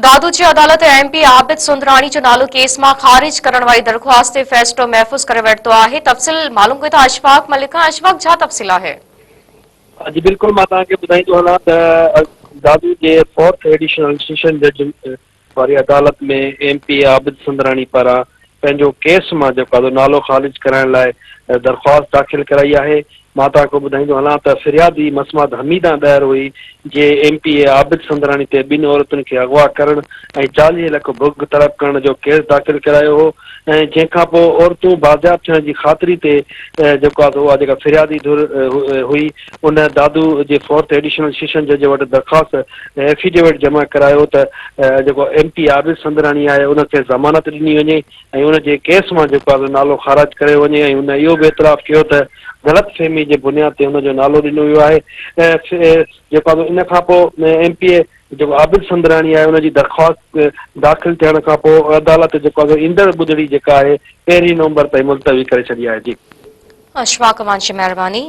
دادو جي عدالت M P Abid Sundrani جو نالو ڪيس مان خارج ڪرڻ واري درخواست تي فيصلو محفوظ ڪري ورتو آهي، تفصيل معلوم ڪيون ٿا اشفاق ملڪ کان، اشفاق ڇا تفصيل آهي؟ جي بلڪل مان توهان کي ٻڌائيندو هلان ته دادو جي فورٿ ايڊيشنل سيشن جج واري عدالت ۾ ايم پي عابد سندراڻي پاران پنهنجو ڪيس مان جيڪو آهي نالو خارج ڪرائڻ لاء درخواست داخل ڪرائي آهي مان توهان کي ٻڌائيندو هلان ته فريادي مسمات حميده ڏهر هئي جنهن M P A Abid Sundrani تي ٻن عورتن کي اغوا ڪرڻ ۽ 40 لک ڀڳ طلب ڪرڻ جو ڪيس داخل ڪرايو هو ۽ جنهن کان پوء عورتون بازياب ٿيڻ جي خاطري تي جيڪو آهي سو اها جيڪا فريادي ڌر هئي ان دادو جي فورٿ ايڊيشنل سيشن جج وٽ درخواست افيڊيوٽ جمع ڪرايو ته جيڪو ايم پي عابد سندراڻي آهي ان کي ضمانت ڏني وڃي ۽ ان جي ڪيس مان جيڪو آهي سو نالو خارج ڪريو وڃي ۽ هن اهو به اعتراف ڪيو ته غلط فهمي جي بنياد تي هن جو نالو ڏنو ويو آهي جيڪو آهي سو ان کان پوء ايم پي اي جيڪو عابد سندراڻي آهي ان جي درخواست داخل ٿيڻ کان پوء عدالت جيڪو آهي سو ايندڙ ٻڌڻي جيڪا آهي پهرين نومبر تائين ملتوي ڪري ڇڏي آهي جي. اشفاق اوهان جي مهرباني.